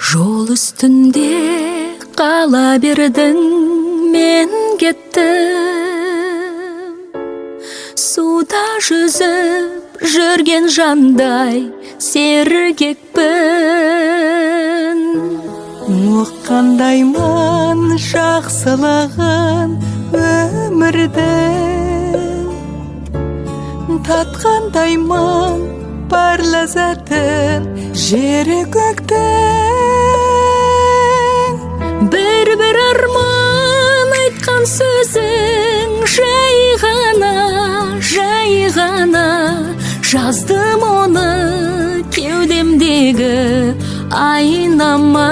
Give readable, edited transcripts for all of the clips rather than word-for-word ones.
Жол үстінде қала бердің, мен кеттім. Суда жүзіп жүрген жандай сергекпін. Ұққандаймын жақсылығын өмірдің, татқандаймын бар ләззатын жер көктің. Бір-бір арман айтқан сөзің жай ғана, жай ғана. Жаздым оны кеудемдегі айнама.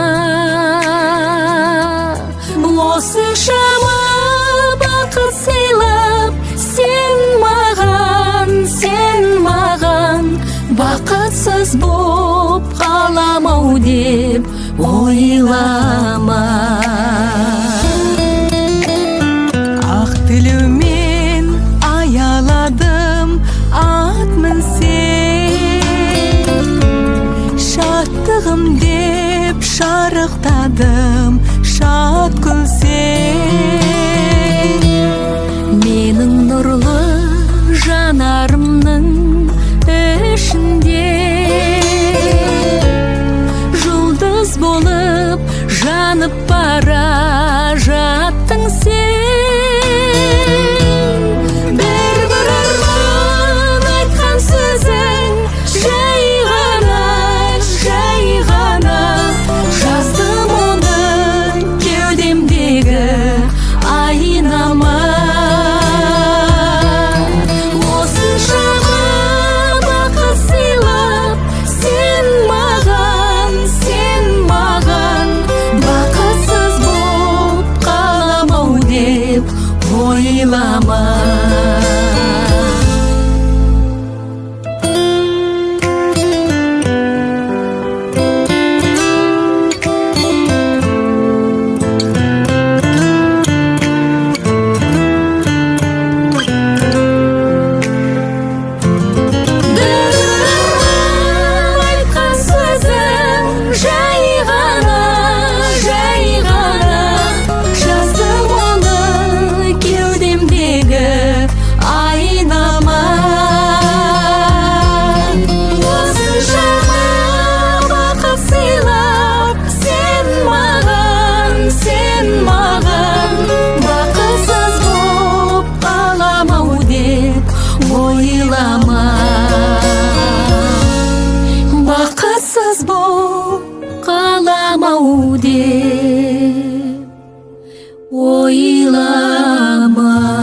Осыншама бақыт сыйлап, сен маған, сен маған бақытсыз боп қалам ау деп ойлама. Ақ тілеумен аяладым ат мінсең, шаттығым деп шарықтадым шат күлсең. Менің нұрлы жанарымның ішінде жұлдыз болып жанып бара жаттың сен. Бір-бір арман айтқан сөзің жай ғана, жай ғана. Жаздым оны кеудемдегі айнама. Осыншама бақыт сыйлап, сен маған, сен маған бақытсыз боп қалам ау деп ойлама. Бір-бір айтқан сөзің жай ғана, жай ғана. Жаздым оны кеудемдегі айнама. Осыншама бақыт сыйлап, сен маған, сен маған бақытсыз боп қалам ау деп ойлама. Бақытсыз боп қалам ау деп ойлама.